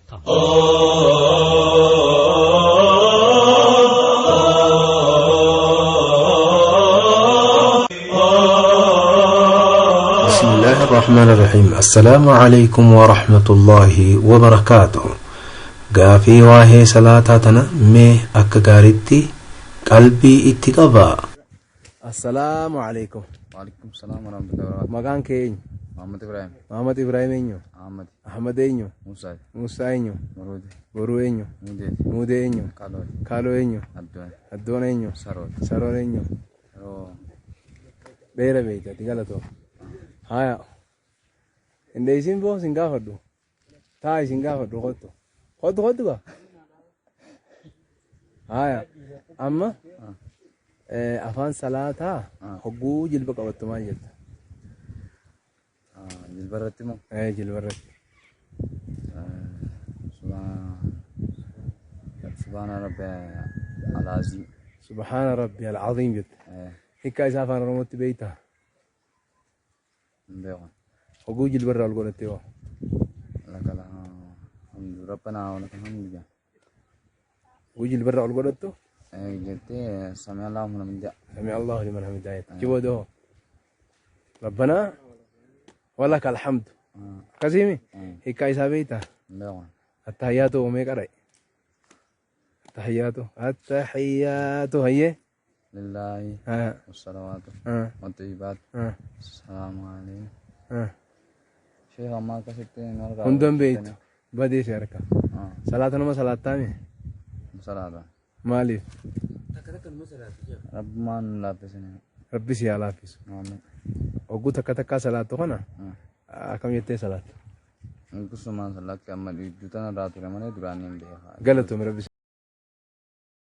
بسم الله الرحمن الرحيم السلام عليكم ورحمة الله وبركاته Gaafii waahee salaataa tana mee akka gaaritti qalbii itti qabaa. Assalaamu alaikum. Waalaikum salaam warahmatullahi wabarakatuh. Maqaan kee eenyu? Muhammad Ibrahim. Muhammad Ibrahim eenyu? Ahmad. Ahmad eenyu? Musa. Musaa eenyu? Muruudi. Boruu eenyu? Mudeeti. Muudee eenyu? Kalooti. Kaaloo eenyu? Addoon. Addoon eenyu? Sarooti. Saroon eenyu? Saroo. Dheera beekta ati galatoo. Haya. Hin dheeysin boo sin gaafadhu. Taa isin gaafadhu kottu. Kottu kottu gaa. Haya. Amma afaan salaataa hogguu jilba qabattu maal jetta? Jilba irratti moo? Jilba irratti. Subhaana Rabbi Alaazii. Subhaana Rabbi Al-Aziim jetta. Hiikkaa isaa afaan Oromootti beektaa? Hin beeku. Hogguu jilba irraa ol godhatte hoo? Lakal hamdu rabbanaa wa lakal hamdu jaa. Hogguu jilba irraa ol godhattu? Jettee sami Allahu liman hamidah. Sami Allahu liman hamidah jette. Achi booda hoo? Rabbanaa wa lakal hamdu. Akkasiimi? Hiikkaa isaa beektaa? Hin beeku. Attahiyyaatu mee qara'i. Attahiyyaatu. Attahiyyaatu hayyee. Lillaahi wassalawaatu waxxayyibaat salaamu alayhi. Sheekh ammaa akkasitti nu harkaa Hundan beektu badee si harka. Salaata nama salaattaami? Salaata. Maaliif? Rabbumaan nu laaffisine. Rabbi si haa laaffisu. Amiin. Hogguu takka takkaa salaattu kana akkam jettee salaatta? Akkasumaan lakki amma dhiidduu tana irraa ture malee duraan hin beekaa. Galatoomi rabbi si.